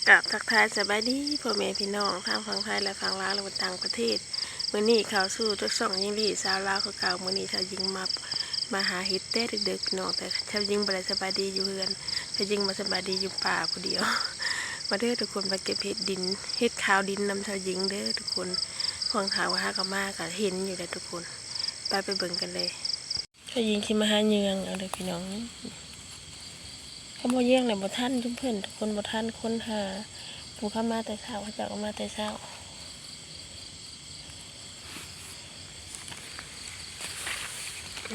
ກາບທັກທາຍສະບາຍດີພໍ່ແມ່ພີ່ນ້ອງ ທັງຝັ່ງໄທ ແລະ ຝັ່ງລາວ ແລະ ຕ່າງປະເທດ. ມື້ນີ້ເຂົ້າສູ່ຊ່ອງຍິງລີຊາວລາວຄືເກົ່າ. ມື້ນີ້ຊາວຍິງມາ ມາຫາເຫັດແຕ່ເດິກໆ ພີ່ນ້ອງ, ແຕ່ຊາວຍິງບໍ່ໄດ້ສະບາຍດີຢູ່ເຮືອນ, ຊາວຍິງມາສະບາຍດີຢູ່ປ່າຜູ້ດຽວ. ມາເດີທຸກຄົນ ມາເກັບເຫັດດິນ ເຫັດຂາວດິນນຳຊາວຍິງເດີທຸກຄົນ. ພວກເຮົາຫາກໍມາກໍເຫັນຢູ່ແຫຼະທຸກຄົນ. ໄປ ໄປເບິ່ງກັນເລີຍ. ຊາວຍິງຊິມາຫາເຫຍື່ອງເອົາເດີພີ່ນ້ອງ. ຄັນບໍ່ເຫຍື່ອງແລ້ວບໍ່ທັນຊຸມເພິ່ນທຸກຄົນ, ບໍ່ທັນຄົນຫາ. ຜູ້ເຂົາມາແຕ່ເຊົ້າ, ເຂົາເຈົ້າກໍມາແຕ່ເຊົ້າ.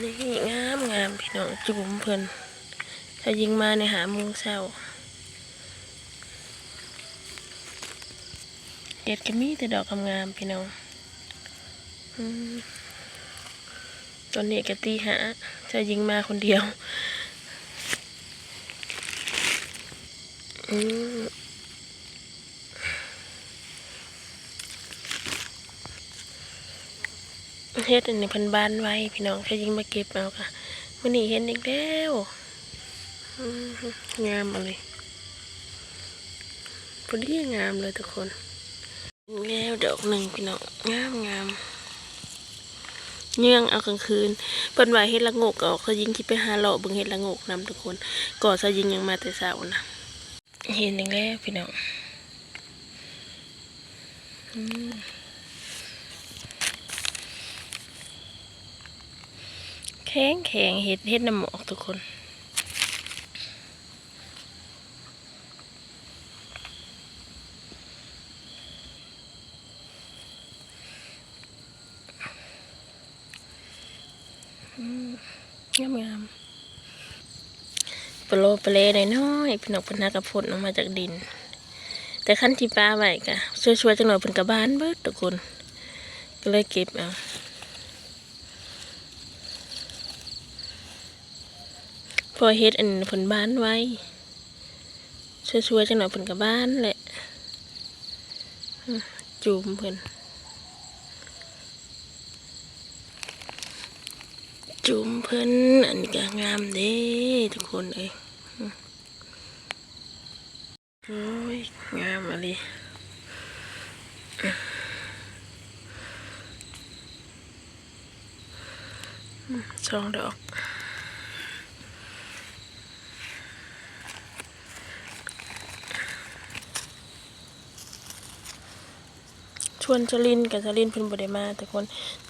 ນີ້ງາມໆ ພີ່ນ້ອງ, ຈູມເພິ່ນ. ຊາວຍິງມາໃນຫ້າໂມງເຊົ້າ. ເຫັດກໍມີແຕ່ດອກງາມໆ ພີ່ນ້ອງ. ອືມ ຕອນນີ້ກໍຕີຫ້າ ຊາວຍິງມາຄົນດຽວ. ອືມ ເຫັດອັນນີ້ເພິ່ນບານໄວພີ່ນ້ອງ, ຊາວຍິງມາເກັບເອົາ. ກະມື້ນີ້ເຫັນອີກແລ້ວ. ອືມ ງາມອີ່ຫຼີ, ພໍດີງາມເລີຍທຸກຄົນ. ແລ້ວດອກໜຶ່ງພີ່ນ້ອງ ງາມໆ. ເຫຍື່ອງເອົາກາງຄືນ. ເພິ່ນວ່າເຫັດລະໂງກອອກ, ຊາວຍິງຊິໄປຫາເລາະເບິ່ງເຫັດລະໂງກນຳທຸກຄົນ. ກໍຊາວຍິງຍັງມາແຕ່ເຊົ້ານະ. ເຫັນອີກແລ້ວພີ່ນ້ອງ. ອືມ ແຂງໆ ເຫັດ ເຫັດນ້ຳໝອກທຸກຄົນ. ອືມ ງາມໆ. ປະໂລປະເລນ້ອຍໆ ພີ່ນ້ອງ, ເພິ່ນຫາກະພົດອອກມາຈາກດິນ. ແຕ່ຄັນທີ່ປະໄວ້ກະຊົ່ວໆ ຈັກໜ້ອຍເພິ່ນກະບານເບິດທຸກຄົນ, ກໍເລີຍເກັບເອົາ. ເພາະເຫັດອັນນີ້ເພິ່ນບານໄວ. ຊົ່ວໆ ຈັກໜ້ອຍເພິ່ນກໍບານແຫຼະ. ອືມ ຈູມເພິ່ນ ຈູມເພິ່ນ. ອັນນີ້ກໍງາມເດ້ທຸກຄົນເອີຍ. ອືມ ໂອ້ຍ ງາມອີ່ຫຼີ. ອືມ ສອງດອກ. ຊວນສະລິນ ກະສະລິນເພິ່ນບໍ່ໄດ້ມາທຸກຄົນ.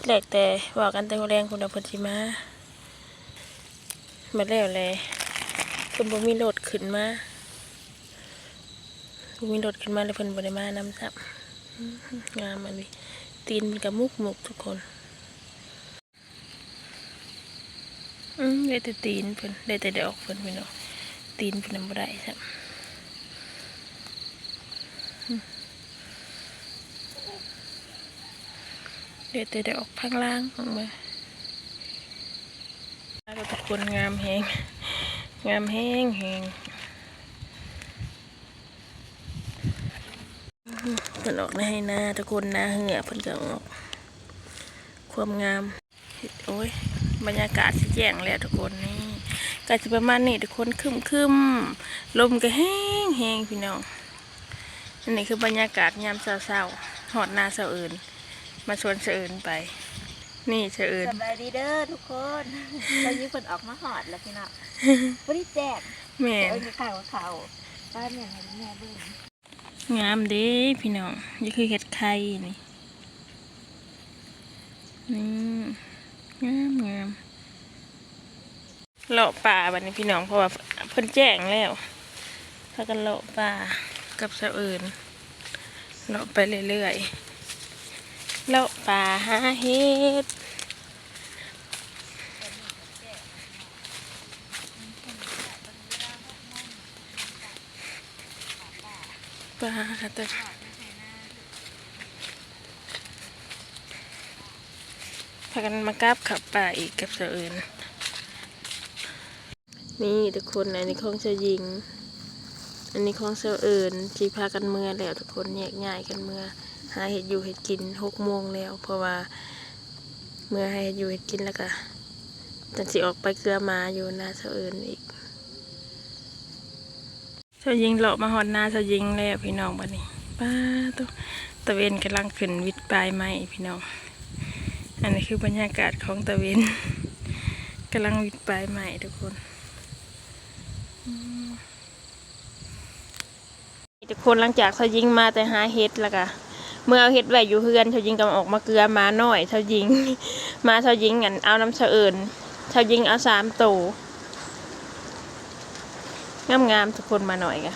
ແລກແຕ່ເວົ້າກັນແຕ່ມື້ແລງພຸ້ນວ່າເພິ່ນຊິມາ. ບັດແລ້ວແຫຼະ ເພິ່ນບໍ່ມີລົດຂຶ້ນມາ, ບໍ່ມີລົດຂຶ້ນມາ ແລ້ວເພິ່ນບໍ່ໄດ້ມານຳຊ້ຳ. ອືມ ງາມອີ່ຫຼີ. ຕີນມັນກະມຸກໆ ທຸກຄົນ. ອືມ ໄດ້ແຕ່ຕີນເພິ່ນ ໄດ້ແຕ່ດອກເພິ່ນພີ່ນ້ອງ, ຕີນເພິ່ນນະບໍ່ໄດ້ຊ້ຳ. ອືມ ເຫຼືອແຕ່ໄດ້ອອກທາງລ່າງອອກມາ. ທຸກຄົນ ງາມແຮງ ງາມແຮງໆ. ເພິ່ນອອກໃນໄຮ່ນາທຸກຄົນ, ນາເຮືອເພິ່ນກໍອອກ. ຄວາມງາມ. ໂອ້ຍ ບັນຍາກາດຊິແຈ້ງແລ້ວທຸກຄົນ. ນີ້ ກໍຊິປະມານນີ້ທຸກຄົນ, ຄຶ້ມໆ ລົມກໍແຮງໆ ພີ່ນ້ອງ. ອັນນີ້ຄືບັນຍາກາດຍາມເຊົ້າໆ ຮອດນາສາວເອີນ, ມາສວນສາວເອີນໄປ. ນີ້ສາວເອີນ. ສະບາຍດີເດີທຸກຄົນ. ຕອນນີ້ເພິ່ນອອກມາຮອດແລ້ວພີ່ນ້ອງ, ບໍ່ໄດ້ແຈ້ງ. ແມ່ນ. ເອີນ ເຂົ້າ ເຂົ້າ. ປ້າແມ່ໃຫ້ແມ່ເບິ່ງ. ງາມເດ້ພີ່ນ້ອງ, ນີ້ຄືເຫັດໄຂ່ນີ້. ນີ້ ງາມໆ. ເລາະປ່າບັດນີ້ພີ່ນ້ອງ, ເພາະວ່າເພິ່ນແຈ້ງແລ້ວ. ພາກັນເລາະປ່າກັບສາວເອີນ, ເລາະໄປເລື້ອຍໆ ເລາະປ່າຫາເຫັດ. ປາ ພາກັນມາກັບເຂົ້າປ່າອີກກັບສາວເອີນ. ນີ້ທຸກຄົນ, ອັນນີ້ຂອງຊາວຍິງ, ອັນນີ້ຂອງຊາວເອີນ. ຊິພາກັນເມືອແລ້ວທຸກຄົນ, ແຍກຍ້າຍກັນເມືອຫາເຮັດຢູ່ເຮັດກິນ. ຫົກໂມງແລ້ວ, ເພາະວ່າເມືອຫາເຮັດຢູ່ເຮັດກິນ ແລ້ວກະຈັ່ງຊິອອກໄປເກືອໝາຢູ່ນາຊາວເອີນອີກ. ສາວຍິງເລາະມາຮອດນາສາວຍິງແລ້ວພີ່ນ້ອງ ບັດນີ້ ປາໂຕ ຕາເວັນກຳລັງຂຶ້ນຫວິດປາຍໄມ້ພີ່ນ້ອງ. ອັນນີ້ຄືບັນຍາກາດຂອງຕາເວັນ ກຳລັງຫວິດປາຍໄມ້ທຸກຄົນ. ອືມ ທຸກຄົນ ຫຼັງຈາກສາວຍິງມາແຕ່ຫາເຫັດ ແລ້ວກະເມືອເອົາເຫັດໄວ້ຢູ່ເຮືອນ ສາວຍິງກະອອກມາເກືອໝານ້ອຍສາວຍິງ. ໝາສາວຍິງ ອັນ ເອົານຳສະເອີນ ສາວຍິງເອົາສາມໂຕ ງາມໆ ທຸກຄົນ. ໝານ້ອຍກະ